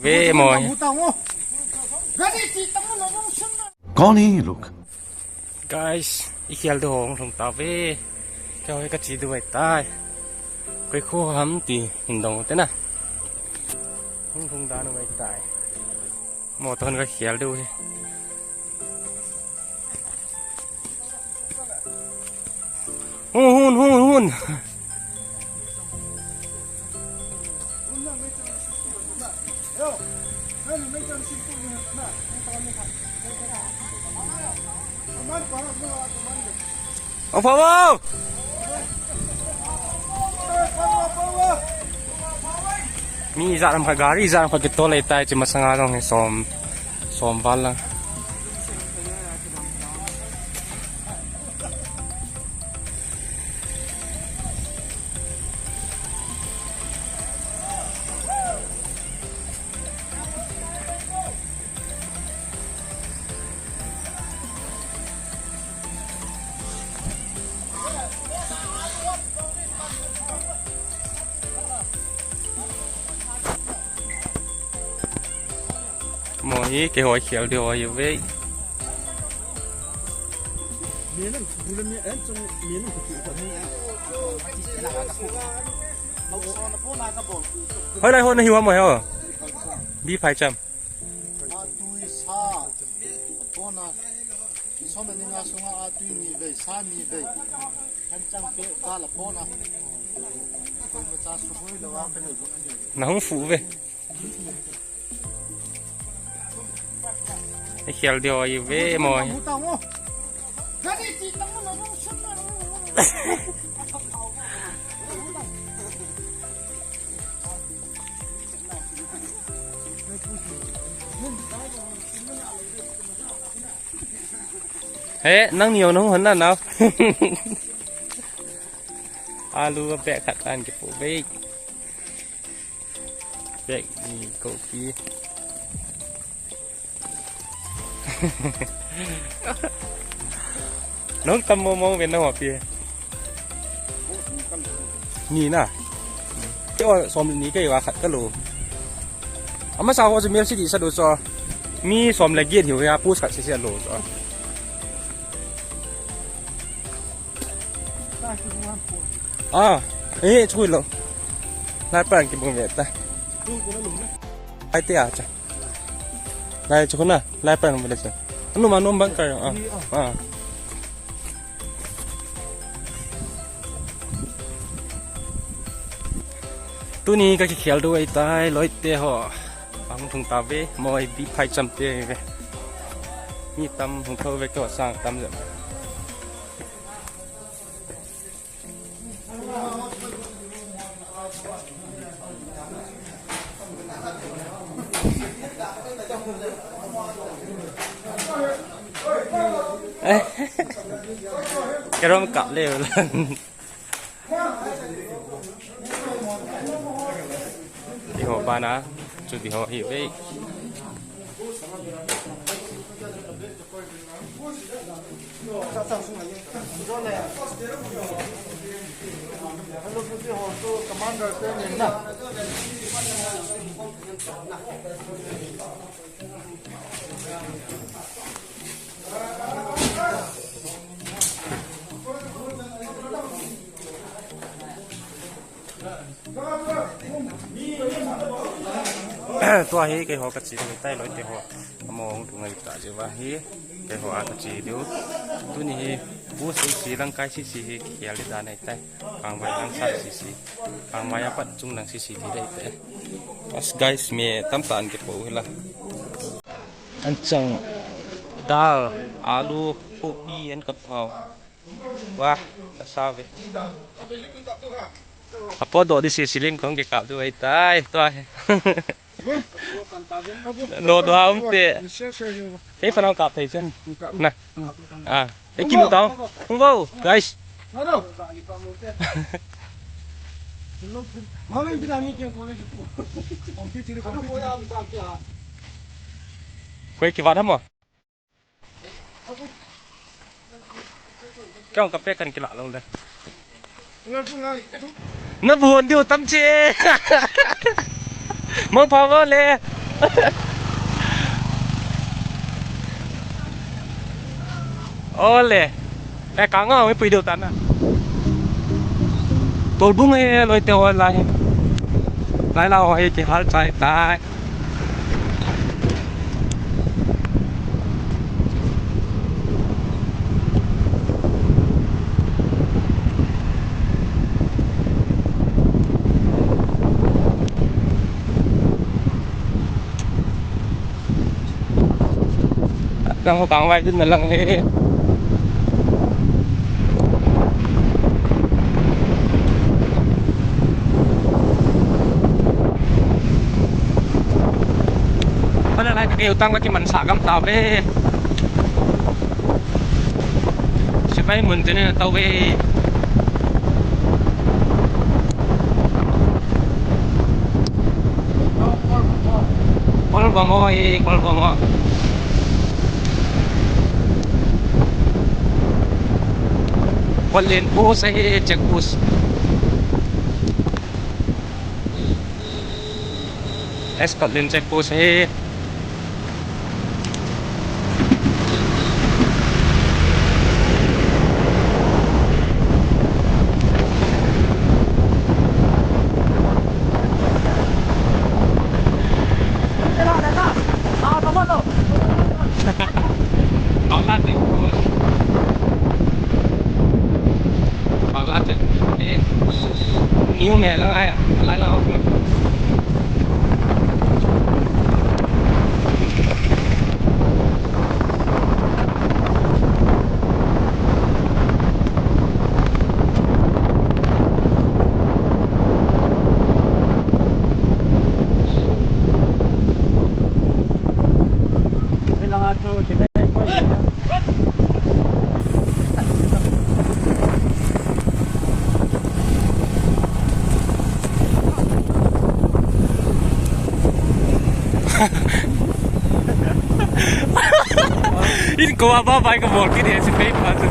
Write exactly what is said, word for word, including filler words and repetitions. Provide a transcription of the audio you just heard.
Ve moi. कौन है ये लोग? Guys, i khel diu hung lhung tauve. Keiho hi kache diu ahitai. Koi kho ham ti hin dong ute na. Hung lhung dan u ahitai. Motor hon kakhel diu hi. Hun, hun, hun, hun. Ang phawo! Mi ijat ham khat gari ijat ham khat kitol ahitai, hiche masanga jong hi som, som val lang. Mo hi keiho khel diu ahiuve. Hoilai ho nahiu ham mo hi ho? Bi phaicham. Atui sa. Apona. Som le ni nga sunga atui ni vei, sa ni vei. An chang pe ka la pona. Koi ma cha su boi lo a ka ni. Na hung fu ve. I khel diu ahiuve mo. He, nangni jong nahung hon na nao. Alu bag khat ahin kipoh ve. Bag ni kopi. Nahung tam mong mong ven nahung pi. Ni na. Keiho som le ni keiho khat kalo. Amasa ho chu mel sidi sa do chu. Mi som le get hiu a post khat sese lo chu. Ah, eh, chui lo. Lai pan kibung ve ta. Ai te a cha. Lai chu na, lai pan ve le cha. Anu ma nom bang ka. Ah. Ah. Tuni kakikhel diu ahitai, loite ho. Ahung lhung tauve, moi bi phaicham te ve. Mi tam hung thou ve, keiho sang tam jep. Karom kap le. Eiho bana, chu eiho hi ve. Tua hi keiho kache diu ahitai, loite ho. Among tu ngai ta jeh uva hi keiho a kache diu. Tuni hi bu sisi lang kai sisi hi khel di dan ahitai. Kangvai lang sa sisi. Kangvai a pat chung lang sisi ti dei te. As guys, mi tamtah in kipoh u hi la. An chang dal, alu, kopi, an kapoh. Wah, kasa ve. Apo do di si siling kong kikap diu ahitai. Tua hi. Lo do ha um te. Ei fanau kap thei chen. Na. Ah, ei kimu tau. Hung vo, guys. Koi kivat ham mo? Kei jong kape kan kila lou le. Na bu hon diu tam che. Mangpha vo le. Ole. Eh, kanga, ipui deu tana. Tolbung e, loite ho lai. Lai la ho e, kihal chai tai. Lang ho kang vai dun na lang he. Pala lai ka keu tang la kiman sa gam ta ve. Sipai mun tene na tau ve. Kol bang o, eh, kol bang o. Kol len post ahi, check post. Scotland check post ahi. Pakla te. Eh. New me lang aya. Lai lang. In ko aba bai ko bol ki de si pe pa tu.